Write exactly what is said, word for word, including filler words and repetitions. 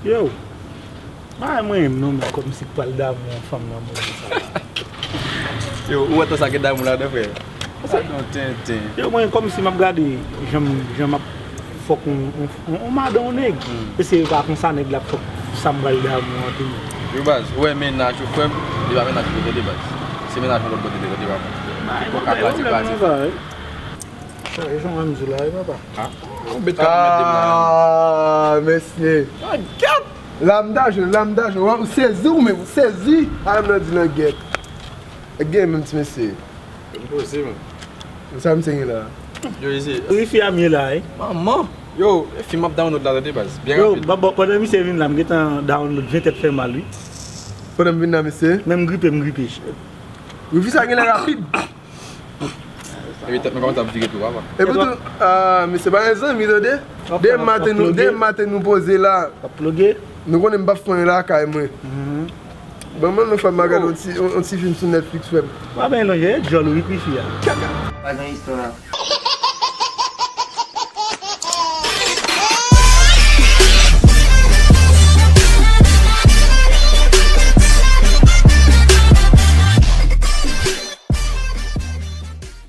Yo, bagay mwen menm non, men kòmsi k pral damou yon fanm nan moman sa. Yo, ou wè tan sa gen damou ladan, frè? Sa gen yon tenten. Yo, mwen kòmsi m ap gade jan m- jan m ap fòk yon- yon- yon- yon madan yon nèg. Èske se pa konsa nèg la ap fòk sa m pral damou an tou? Yo baz, ou wè mennaj ou, frè m, li pa mennaj ou tande, baz. Se mennaj yon lòt bò tande, tande, papa. Ki kòk a kraze, kraze. Sa e jan mwen m di la wi, papa. Ou bet ka mete m la. Ah, mesye. Ah, gèt! La m ta jwenn, la m ta jwenn. Ou sezi ou menm, ou sezi. Ala m nan di nan gèt. Ek gen menm ti mesye. M poze, man. Sa misye gen la? Yo, isi. Wi, fi a m ye la, wi. Manman. Yo, e fi m ap download la, tande, baz. Byen Yo, rapid. Bon, bon, pandan misye vin la, m gentan download, ven tèt fè mal, wi. Pandan m vin nan, mesye. Men m gripe, m gripe. Wi, fi sa gen lè rapid. Epi tèt mwen kòmanse ap vire tou, papa. Epi tou, ah, mesye, pa gen zanmi, tande. Demen maten nou, demen maten nou poze la. W ap ploge. Nou konnen m p ap fè anyen lakay mwen. Ban mwen nou fè m gade yon ti, yon, yon ti fim sou Netflix, frè m. W ap gen lonje, djòl ou wi, fi a. Pa gen istwa.